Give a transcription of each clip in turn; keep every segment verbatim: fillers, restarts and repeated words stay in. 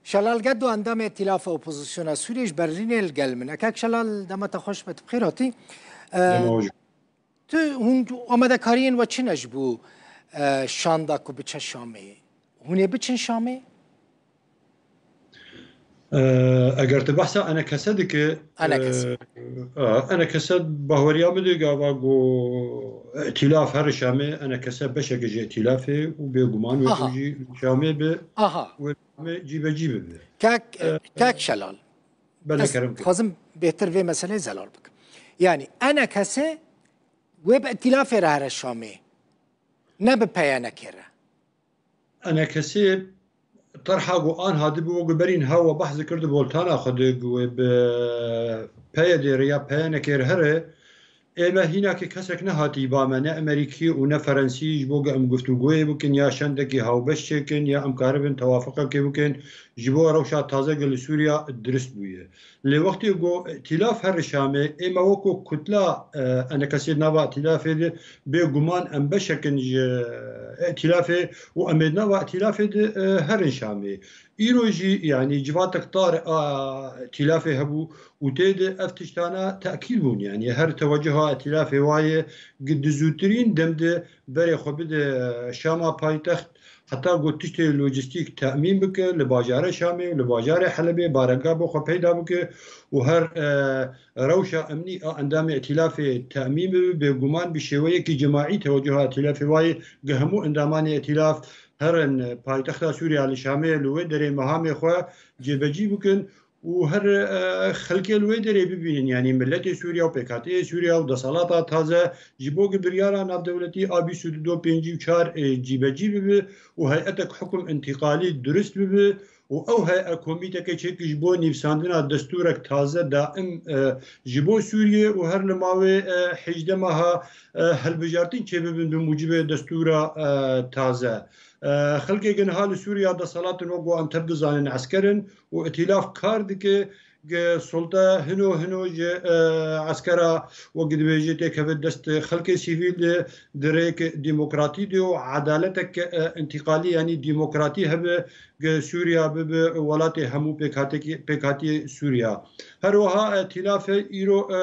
Şelal Gedo, endamê Îtîlafa Opozisyona Sûriyê, ji Berlînê li gel min e. Kek Şelal, dema te xweş be, tu bi xêr hatî. Dema xweş. Tu, hûn amadekariyên we çi ne ji bo, e, şanda ku biçe Şamê? Hûn ê biçin Şamê? E, eger tu behsa enekese dike, Enekese. e, e, enekese bahweriya min de gava ku îtîlaf here Şamê, enekese beşeke ji îtîlafê û bêguman wê Aha. ku jî Şamê bi Aha. wê Şamê cîbecî bibe. Kek, E, kek Şelal. Belê, Ez kerem kir. dixwazim bêhtir vê meseleyê zelal bikim. Yanî enekese wê bi îtîlafê re here Şamê, ne bi P Y N'ê re. Enekesê terha ku an hatibi wek berîn ha we behs dikir di boltana xwe de ku wê bi P Y D'ê re ya P Y N'ê re here, ê me hînakê kesek nehatî ba me, ne Emerîkî û ne Ferensî, ji bo ku em guftûgoyê bikin ya şendekî hawbeş çêkin ya em karibin tewafeqekê bikin, ji bo rewşa taze ku li Sûriya dirust bûye. Lê wextê ku îtîlaf here Şamê, ê me weko kutla, e, enekesê nava îtîlafê de, bêguman em beşek in ji îtîlafê û em ê di nava îtîlafê de, e, herin Şamê. Îro jî, yanî civatek tar a îtîlafê hebû û tê de ev tiştana tekîd bûn. Yanî her tewecuha îtîlafê waye, di zûtirîn dem de berê xwe bide Şama paytext, heta ku tiştê lojîstîk temîn bike li bajarê Şamê û li bajarê Helebê barega bo xwe peyda bike û her, e, rewşa emnî a endamê îtîlafê temîn bibe, bêguman bi şêweyekî cemaî tewecuha îtîlafê waye, gi hemû endamanê îtîlaf herin paytexta Sûriya li Şamê li wê derê mehamê xwe cêbecî bikin û her, e, xelkê li wê derê bibînin, yanî miletê Sûriya û pêkhateyê Sûriya û desalata taze ji bo ku biryara navdewletî a bîst û du pêncî û çar, e, cîbecî bibe û heyetek hukum întîqalî dirust bibe û ew heye komîteke çêkî ji bo nivîsandina destûrek taze daim, e, ji bo Sûriyê û her li mawê, e, hejdeh meha, e, hilbijartin çêbibin bi mucibê destûra, e, taze. E, xelkê ku niha li Sûriya deselat in, wek ku em tev dizanin esker in û îtîlaf kar dike, ku sulta hino hino ji, e, eskera, wek dibêje, têkeve dest xelkê sivîl de, di rêk demokratî de û edaletek, e, întîqalî, yanî demokratî hebe, ku Sûriya bibe welatê hemû pêkhatekî-, pêkhatiyê Sûriya. Her wiha, e, îtîlafê îro, e,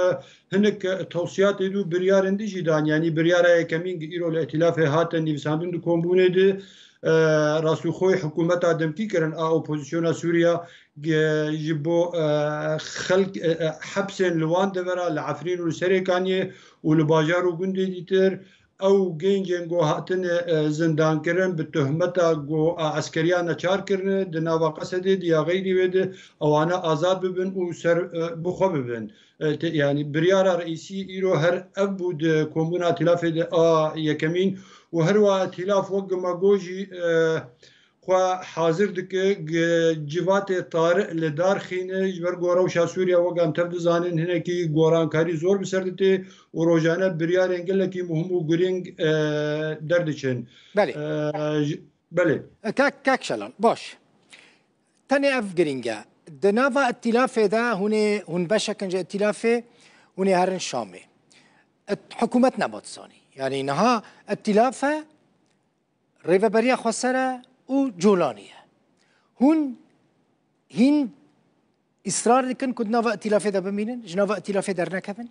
hinek, e, tewsiyatê dû biryarên din jî dan, yanî biryara yekemîn ku îro li îtîlafê hate nivîsandin di kombûnê de, e, rastîxoyî hikûmeta demkî kirin a opozisyona Sûriya, e, ji bo, e, xelk, e, e, hepsên li wan devera li Efrîn û li Serêkaniyê û li bajar û gundê dîtir, ew gencên ku hatine, e, zindankirin bi tohmeta ku a eskeriya neçar kirine di nava Qesedê de ya xeyrî wê de, ewana azad bibin û ser, e, bi xwe bibin. E, te-, yanî biryara reîsî îro her ev bû di kombûna îtîlafê de a yekemîn û her wiha îtîlaf wek ku me got jî, e, xwe hazir dike, gi-, civatê tariq li dar xîne, ji ber ku rewşa Sûriya, wek em tev dizanin, hinekî gorankarî zor bi ser dite û rojane biryarên gelekî muhim û girîng, e, derdiçin. Belê. E, ji-, belê. E, kak, kak Şelal, baş. Tenê ev girîng e. Di nava îtîlafê de hûn ê, hûn beşek in ji îtîlafê, hûn ê herin Şamê. Ît-, hikûmet nema dizanî. Yanî niha îtîlaf e, Rêveberiya Xweser e û Colanî ye. Hûn hîn îsrar dikin ku di nava îtîlafê de bimînin, ji nava îtîlafê dernekevin?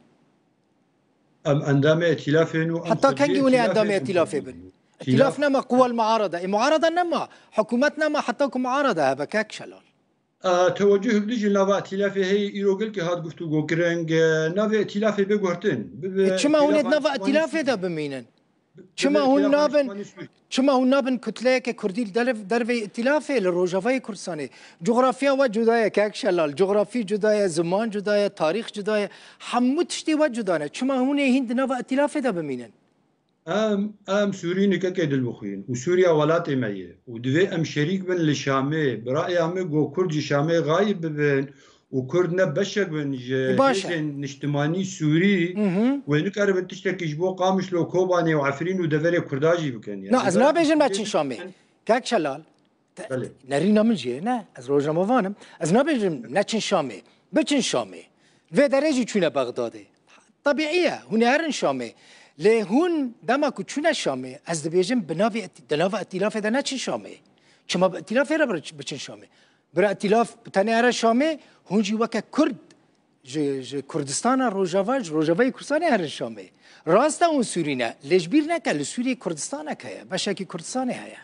Em endamê îtîlafê ne û em Heta xwe kengî hûn ê endamê îtîlafê bin? Îtîlaf nema, quwel muarada. Ê muarada nema, hikûmet nema, heta ku muarada hebe, kek Şelal. E, tewecûhek din jî nava îtîlafê heye, îro gelkî hat guftûgo kirin, e, navê îtîlafê bê guhertin. Bibe E, çima hûn ê di îtîlafa nava niştimanî îtîlafê de bimînin? Çima hûn nabin, çima hûn nabin kutleyeke kurdî li derv-, derveyî îtîlafê li Rojavayê Kurdistanê? Coxrafya we cuda ye, kek Şelal. Coxrafî cuda ye, ziman cuda ye, tarîx cuda ye. Hemû tiştê we cuda ne. Çima hûn ê hîn di nava îtîlafê de bimînin? Em, em Sûrî nikeke dilbixwîn û Sûriya welatê me ye û divê em şerîk bin li Şamê. Bi raya min, ku Kurd ji Şamê xayib bibin û Kurd ne beşek bin ji E, baş e. hêzên niştimanî Sûrî, Hı hı. wê nikaribin tiştekî ji bo Qamişlo, Kobanê û Efrîn û deverê Kurda jî bikin. Yani Na, ez nabêjim neçin Şamê. Kek Şelal, te-, Belê. nerîna min jî ye, ne, ez rojnamevan im. Ez nabêjim neçin Şamê. Biçin Şamê. Vê derê jî çûne Bexdadê. Tebîî ye, hûn ê herin Şamê. Lê hûn dema ku çûne Şamê, ez dibêjim bi navê îtî-, di nava îtîlafê de neçin Şamê. Çima bi îtîlafê re bir-, biçin Şamê? Bira Îtîlaf bi tenê here Şamê, hûn jî weke Kurd ji, ji Kurdistana Rojava, ji Rojavayê Kurdistanê herin Şamê. Rast e hûn Sûrî ne, lê ji bîr neke li Sûriyê Kurdistanek heye, beşekî Kurdistanê heye.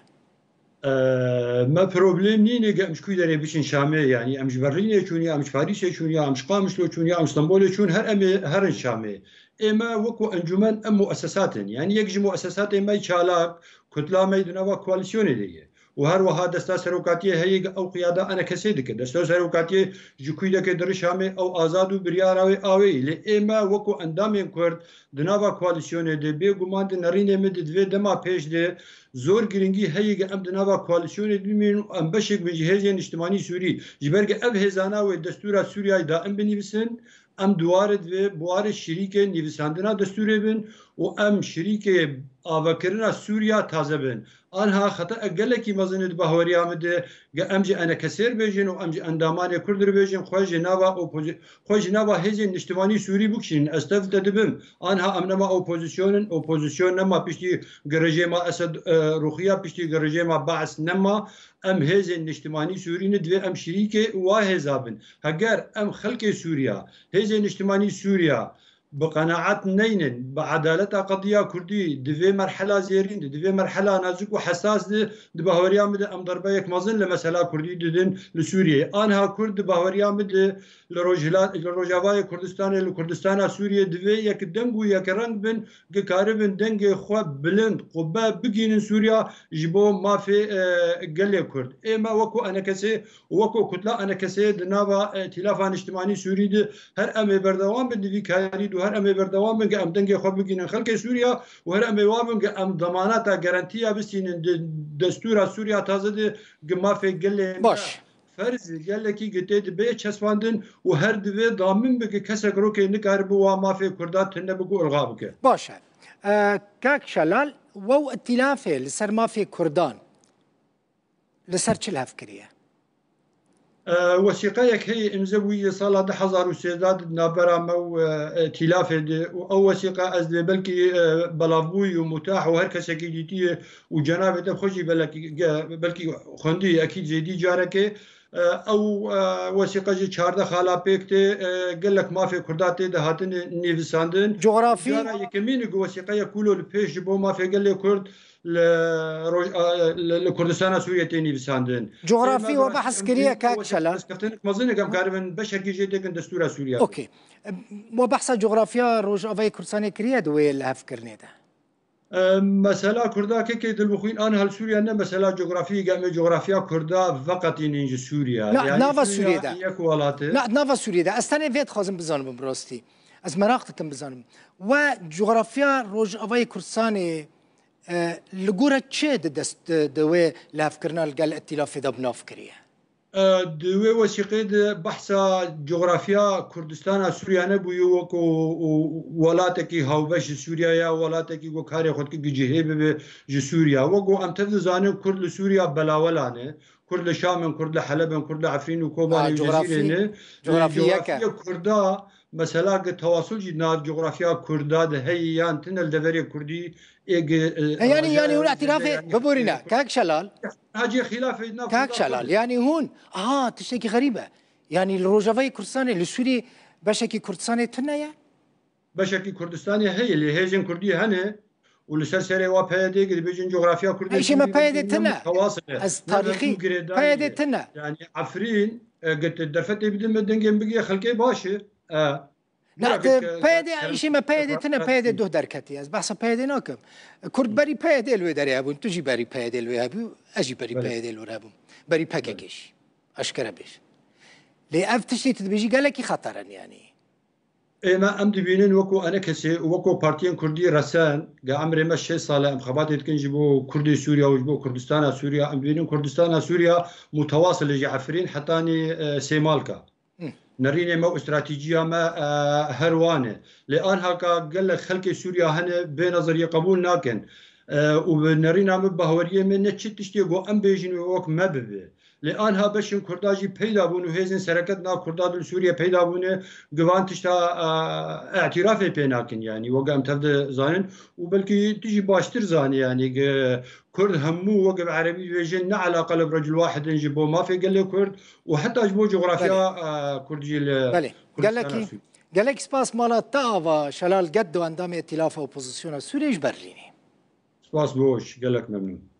Eee, me problem nîne ge em ji kû derê biçin Şamê, yanî em ji Berlînê çûn ya, em ji Parîsê çûn ya, em ji Qamişlo çûn ya, em ji Stenbolê çûn, her em ê herin Şamê. Ê me wekû encûmen em muesesat in. Yanî yek ji muesesatê me çalak, kutla me di nava koalîsyonê de ye. Û her wiha desta serokatiyê heye ge ew qiyada enekesê dike. Desta serokatiyê ji kû deke diri Şamê ew azad û biryara wê aweyî. Lê ê me wekû endamên Kurd di nava koalîsyonê de bêguman di nerînê min di divê dema pêş de zor girîngî heye ge em di nava koalîsyonê de bimînin û em beşek bin ji hêzên niştimanî Sûrî. Ji ber ge ev hêzana wê destûra Sûriyayê daim binivîsin, em duware divê buwarê şirîkê nivîsandina destûrê bin û em şirîkê avakirina Sûriya taze bin. Anha xeta gelekî mezin e di bahweriya min de ge em ji enekesê re bêjin û em ji endamanê Kurd re bêjin, xwe ji nava opozi-, xwe ji nava hêzên niştimanî Sûrî bikişînin. Ez tev te dibim. Anha em nema opozîsyon in. Opozîsyon nema piştî girêjêma Esed, e, ruxiya, piştî girêjêma Baes nema. Em hêzên niştimanî Sûrî ne, divê em şirîkê wa hêza bin. Heger em xelkê Sûriya, hêzên niştimanî Sûriya bi qenaet neynin, bi edaleta qediya Kurdî di vê merhela zêrîn de, di vê merhela nazik û hesas de, di bahweriya min de em derbeyek mezin li mesela Kurdî didin li Sûriyeyê. Anha Kurd di bahweriya min de li Rojhila-, li Rojavayê Kurdistanê, li Kurdistana Sûriyê divê yek deng û yek reng bin, ge karibin dengê xwe bilind, qube bigînin Sûriya ji bo mafê, e, gelê Kurd. Ê me wekû enekesê û wekû kutla enekesê di nava, e, Îtîlafa Niştimanî Sûrî de her em ê berdewam bin di vî karî de û her em ê berdewam bin ge em dengê xwe bigînin xelkê Sûriya û her em ê wa bin ge em demanata garantiya bistînin di destûra Sûriya taze de ge mafê gelê me, Baş. Ferz gelekî ge tê dibê çespandin û her divê damin bike kesek rokê nikaribe wa mafê Kurda tune bike û ilga bike. Baş e. E, kak Şelal, we û îtîlafê li ser mafê Kurdan li ser çi li hev kiriye? E, wesîqeyek heye îmze bûye sala du hezar û sêzdeh di navbera me û, e, îtîlafê de û ew wesîqa ez dibê belkî, e, belavbûyî û mutah û her kesekî dîtiye û cenabê te xwe jî belekî, ge-, belkî xwendî, ekîd zêdî carekê. E, ew, e, wesîqa ji çardeh xala pêk tê, e, gelek mafê Kurda tê de hatine nivîsandin. Coxrafî? Cara yekemîn ku wesîqeya Kulo li pêş ji bo mafê gelê Kurd li roj-, e, li, li Kurdistana Sûriyê tê nivîsandin. Coxrafî Ê me we behs kiriye, kak Şelal. Destkeftine mezin e, em karibin beşekî jê têkin destûra Sûriya. Okey. We behsa coxrafiya Rojavayê Kurdistanê kiriye di wê lihevkirinê de? E, mesela Kurda kekê dilbixwîn an hel Sûriya ne mesela coxrafî, ge em ê coxrafiya Kurda veqetînin ji Sûriya. Na, Yanî nava Sûriya Sûriyê de. Yek welat e. Na, nava Sûriyê de. Ez tenê vê dixwazim bizanim bi rastî. Ez meraq dikim bizanim. We coxrafiya Rojavayê Kurdistanê, e, li gora çi di dest, di, di wê lihevkirina li gel îtîlafê de bi nav kiriye? E, di wê wesîqê de behsa coxrafya Kurdistana Sûriya nebûye wek û, û welatekî hawbeş ji Sûriya ya, welatekî ku karê xwe dike cihê bibe ji Sûriya. Wek ku em tev dizanin Kurd li Sûriya belawela ne, Kurd li Şam in, Kurd li Heleb in, Kurd li Efrîn û Kobanê Ha, û coxrafî, Cizîrê ne. coxrafî yek e. Coxrafiya Kurda, mesela ge tewasul jî nav coxrafiya Kurda de heye yan tine li deverê Kurdî ê ge, e, E, yanî, yanî hûn îtîlafê, yanî, biborîne, e, kak Şelal. Hacê xilafê nav Kak Kurda Şelal, tune. Yanî hûn, aha, tiştekî xerîb e. Yanî li Rojavayê Kurdistanê, li Sûrî beşekî Kurdistanê tune ye? Beşekî Kurdistanê heye, lê hêzên Kurdî hene û li ser serê wa P Y D ge dibêjin coxrafya Kurdê Îşê me Sûrî P Y D wekî ne tune. Mutewasıl e, Ez ne tarîxî mezin girêdayî P Y D ye. Tune. Yanî Efrîn, e, get derfetê bidin me dengên bigê xelkê baş e. E, Na, Bira te keke, P Y D, ke-, îşê me P Y D tine, P Y D duh derketî. Ez behsa P Y D nakim. Kurd berî P Y D li wê derê hebûn, tu jî berî P Y D li wê hebû, ez jî berî Belê. P Y D li wê hebûm. Berî P K K Belê. Jî. Eşkere bêj. Lê ev tiştê tu dibêjî gelekî xeter in yanî. Ê me em dibînin wekû enekesê û wekû partiyên Kurdî resen, ge emrê me şêst sal e, em xebatê dikin ji bo Kurdê Sûriya û ji bo Kurdistana Sûriya. Em dibînin Kurdistana Sûriya mutewasıl e ji Efrîn hetanî, e, Sêmalka. Hı. Nerînê me û stratejiya me, e, her wan e. Lê anha ka gelek xelkê Sûriya hene bê neziriyê qebûl nakin. E, û bi nerîna min, bahweriyê min ne çi tiştê ku em bêjin wê wek me bibe. Lê anha beşên Kurda jî peyda bûn û hêzên sereket na Kurda di li Sûriye peyda bûne, gi van tişta, e, îtirafê pê nakin, yanî wek em tev dizanin û belkî tu jî baştir zanî, yanî gi Kurd hemû wek bi erebî dibêjin ne eleqe li bi recil wahid in ji bo mafê gelê Kurd û heta ji bo cografya, e, Kurd jî li Belê. Kurdistana Gelekî, Sûriye. Gelek spas mala te ava Şelal Geddo, endamê Îtîlafa Opozisyona Sûriyê ji Berlînê. Spas bo gelek memnûn.